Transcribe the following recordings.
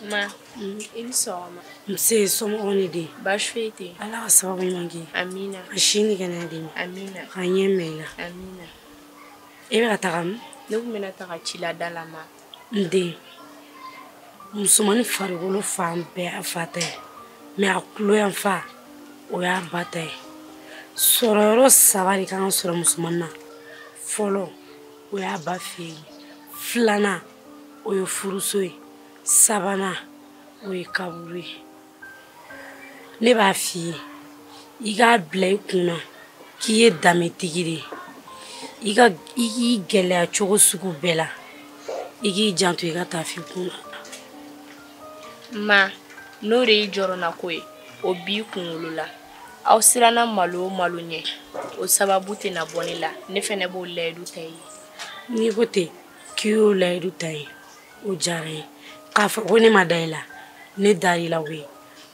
Ma, i ni sɔgɔma. Nse somɔgɔw ni den. Baasi foyi tɛ yen. Ala ka sababu ɲuman kɛ. Amina. Ka si ni kɛnɛya d'i ma. Amina. Ka ɲɛ mɛn i la. Amina. E bɛ ka taga min? Ne tun bɛna taga ci la da la ma. N den, musomannin farikolo fan bɛɛ y'a fa ta ye, mɛ a kulo yan fa o y'a ba ta ye. Sɔrɔyɔrɔ saba de kan ka sɔrɔ musomannin na. Fɔlɔ, o y'a ba fɛ yen. Filanan, o ye furuso ye. Sabanan, o ye kaburu ye. Ne b'a f'i ye, i k'a bila i kunna k'i ye danbetigi de ye. I k'i gɛlɛya cogo sugu bɛɛ la, i k'i janto i ka taafe kun na. Ma, n'o de y'i jɔrɔnako ye, o b'i kunkolo la. Aw siranna malo o malo ɲɛ, o sababu tɛna bɔ ne la. Ne fɛnɛ b'o layidu ta i ye. N'i ko ten k'i y'o layidu ta ye, o diyara n ye. K'a fɔ ko ne ma da i la, ne dar'i la koyi.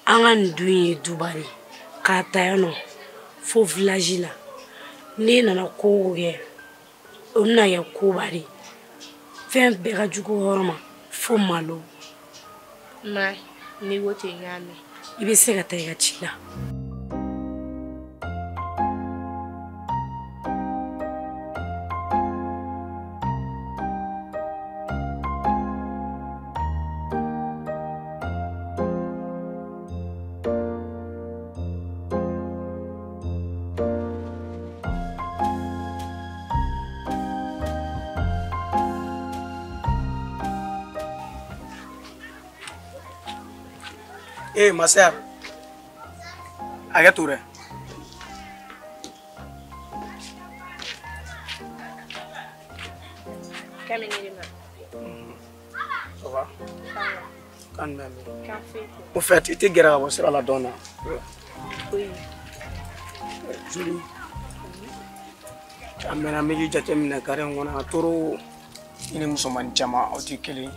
An ka nin du in ye duba de ye. K'a ta yan nɔ fo village la. N'e nana ko o ko kɛ, o bɛna kɛ koba de ye. Fɛn bɛɛ ka jugu o yɔrɔ ma fo malo. Ma, n'i ko ten n y'a mɛn. I bɛ se ka taa i ka ci la. Eh, ma sœur, hakɛ to dɛ. Kɛmɛ ne de ma. Ça va? Ça va. Kan jumɛn bɛ yen? Kan foyi tɛ. Au fait, i tɛ gɛrɛ ka bɔ sira la dɔɔnin na. Oui. Julie, a mɛnna n bɛ k'i jateminɛ carré in kɔnɔ a toro i ni musomanin caman aw tɛ kelen.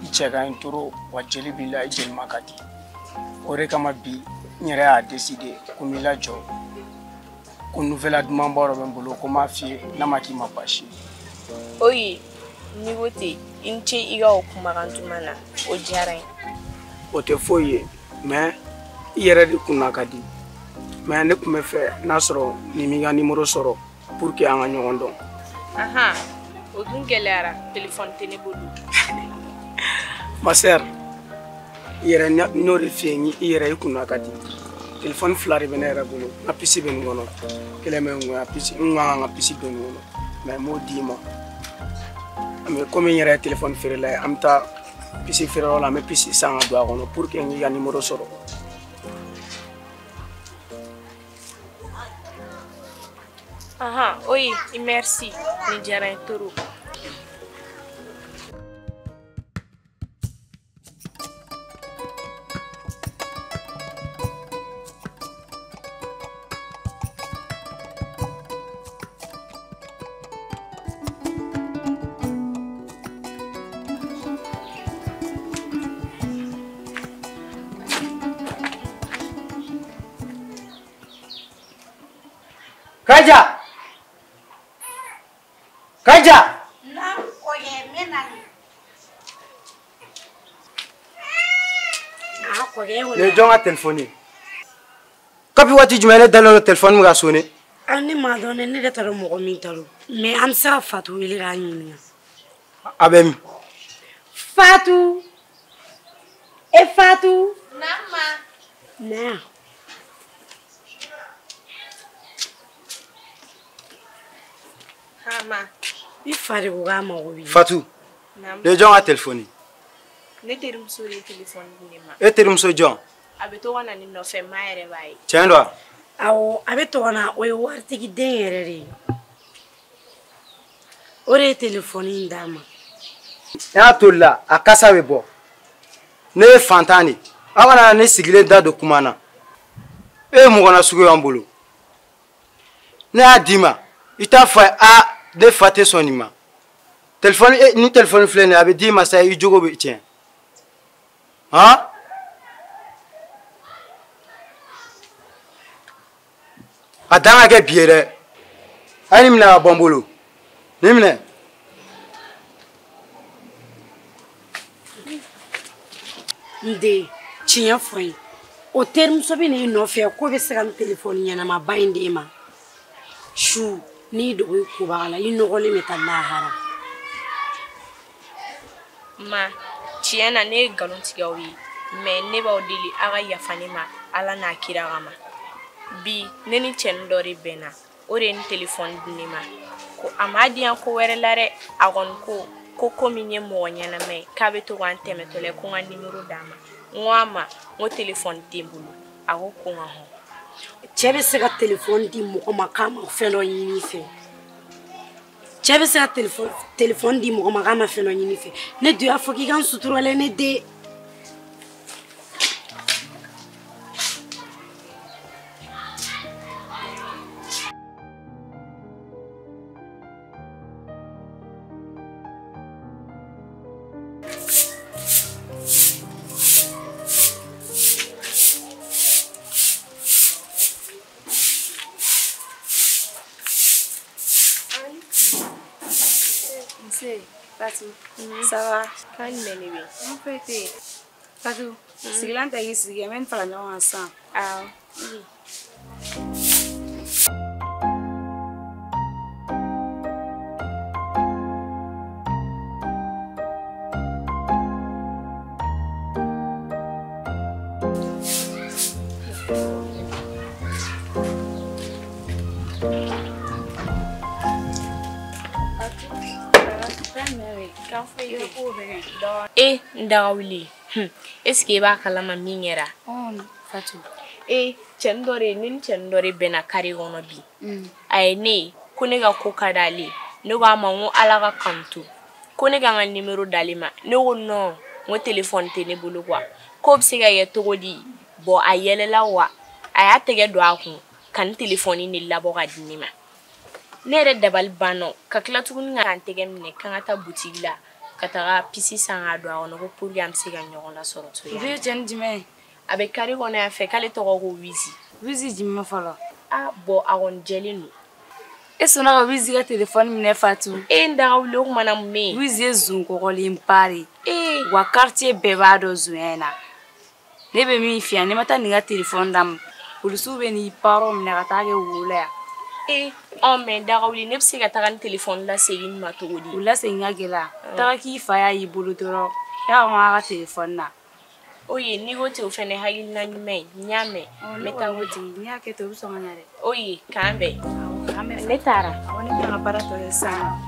I cɛ ka ɲi toro wa jeli b'i la i jeli ma ka di. O de kama bi n yɛrɛ y'a décidé ko n b'i lajɔ ko nouvelle dumanba dɔ bɛ n bolo ko n b'a f'i ye n'a ma k'i ma baasi ye. Oyi, n'i ko ten, i ni ce i ka o kumakan duman na, o diyara n ye. O tɛ foyi ye mais i yɛrɛ de kunna ka di. Mais ne tun bɛ fɛ n'a sɔrɔ nin m'i ka numéro sɔrɔ pour que an ka ɲɔgɔn dɔn. Ahan, o dun gɛlɛyara, téléphone tɛ ne bolo. Ma sœur, i yɛrɛ n'o de f'i ye i yɛrɛ i kunna ka di. Téléphone fila de bɛ ne yɛrɛ bolo, n ka puce bɛ nin kɔnɔ, kelen bɛ n kun, puce n kan ka puce don nin kɔnɔ, mais n m'o d'i ma. Mais komi n yɛrɛ ye téléphone feerela ye, an bɛ taa puce feereyɔrɔ la, an bɛ puce san ka don a kɔnɔ pour que n k'i ka numéro sɔrɔ. Ahan, oyi, merci, nin diyara n ye trop. Kaja! Kaja! Naam, kɔkɛ, n bɛ na. Ah, kɔkɛ, Ne ye jɔn ka téléphone ye? Kabi waati jumɛn ne dalen don téléphone bɛ ka sonné? Ah, ne m'a dɔn dɛ, ne yɛrɛ t'a dɔn mɔgɔ min ta don. Mais an bɛ se ka Fatou wele k'a ɲininka. A bɛ min? Fatou! E Fatou! Naam, ma. Na yan. Ha, ma. I fa de ko k'a mago b'i la. Fatou, Naam. ne ye jɔn ka téléphone ye? Ne terimuso de ye téléphone di ne ma. E terimuso jɔn? A bɛ to ka na ne nɔfɛ, maa yɛrɛ b'a ye. Tiɲɛ don wa? Awɔ, a bɛ to ka na, o ye waritigi den yɛrɛ de ye. O de ye téléphone in d'a ma. Ne y'a toli la, a kasa bɛ bɔ. Ne ye fantan de ye. Aw kana ne sigilen da don kuma na. E ye mɔgɔ nasugu y'an bolo. Ne y'a d'i ma, i t'a fɔ a ye, aa ne fa tɛ sɔn nin ma. Téléphone, ni téléphone filɛ nin ye, a bɛ d'i ma sa, i jogo bɛ tiɲɛ. Han? A dan ka kɛ bi ye dɛ. A ye nin minɛ ka bɔ n bolo. Nin minɛ. N den tiɲɛ fɔ n ye o terimuso bɛ n'i nɔfɛ k'o bɛ se ka n telefɔni ɲɛnamaba in d'e ma su n'i dogo i kobaga la i nɔgɔlen bɛ taa lahara. Ma tiɲɛ na ne ye nkalon tigɛ aw ye mɛ ne b'aw deli aw ka yafa ne ma ala n'a kira kama. Bi ne ni cɛnin dɔ de bɛnna o de ye n telefɔni di ne ma ko a m'a di yan ko wɛrɛ la dɛ a kɔni ko komi n ye mɔgɔ ɲɛnama ye k'a bɛ to k'an tɛmɛtɔla ye ko n ka nimoro d'a ma n ko a ma n ko telefɔni tɛ n bolo a ko ko n ka hɔn. Cɛ bɛ se ka telefɔni di mɔgɔ ma k'a ma fɛn dɔ ɲini i fɛ cɛ bɛ se ka telefɔni di mɔgɔ ma k'a ma fɛn dɔ ɲini i fɛ ne dun y'a fɔ k'i ka n sutura lɛ ne den. Fatou, ça va? Kan jumɛn de bɛ yen? N foyi tɛ yen. Fatou, sigilan tɛ k'i sigi an bɛ nin fara ɲɔgɔn kan sisan. Awɔ. E n daga wuli est-ce que i b'a kalama min kɛra? Fatou. E cɛnin dɔ de ne ni cɛnin dɔ de bɛnna kare kɔnɔ bi. A ye ne ye ko ne ka ko ka d'ale ne ko a ma n ko ala ka kanu to ko ne ka n ka nimero d'ale ma ne ko non n ko telefɔni tɛ ne bolo quoi k'o bɛ se ka kɛ cogo di bɔn a yɛlɛla wa a y'a tɛgɛ don a kun ka n telefɔni de labɔ ka di ne ma. Ne yɛrɛ dabali banna ka tila tuguni ka n tɛgɛ minɛ k'an ka taa butigi la ka taga pisi san k'a don a kɔnɔ ko pour que an bɛ se ka ɲɔgɔn lasɔrɔ cogoya. O ye cɛnin jumɛn ye? A bɛ kare kɔnɔ yan fɛ k'ale tɔgɔ ko Wizi. Wizi jumɛn fɔlɔ? Ah bɔn a kɔni jɛlen don. E sɔnna ka Wizi ka telefɔni minɛ Fatou? E n daga wuli o kuma na mun bɛ yen? Wizi ye zon kɔgɔlenba de ye. Wa quartier bɛɛ b'a dɔn zonya in na. Ne bɛ min f'i ye ne ma taa nin ka telefɔni d'a ma polisiw bɛ n'i parents minɛ ka taa kɛ wo la yan. E ɔ mɛ daga wuli ne bɛ se ka taga ni telefɔni lasegin ma cogo di? O lasegin ka gɛlɛn taga k'i fa y'a y'i bolo dɔrɔn y'a ko a ka telefɔni na. Oye n'i ko ten o fɛnɛ hakilina ɲuman ye n y'a mɛn n bɛ taa o ten n'i y'a kɛ ten o bɛ sɔn ka ɲa dɛ. Oye k'an bɛn. Ne taara. Awɔ ne bɛna n ka baara tɔ kɛ sisan.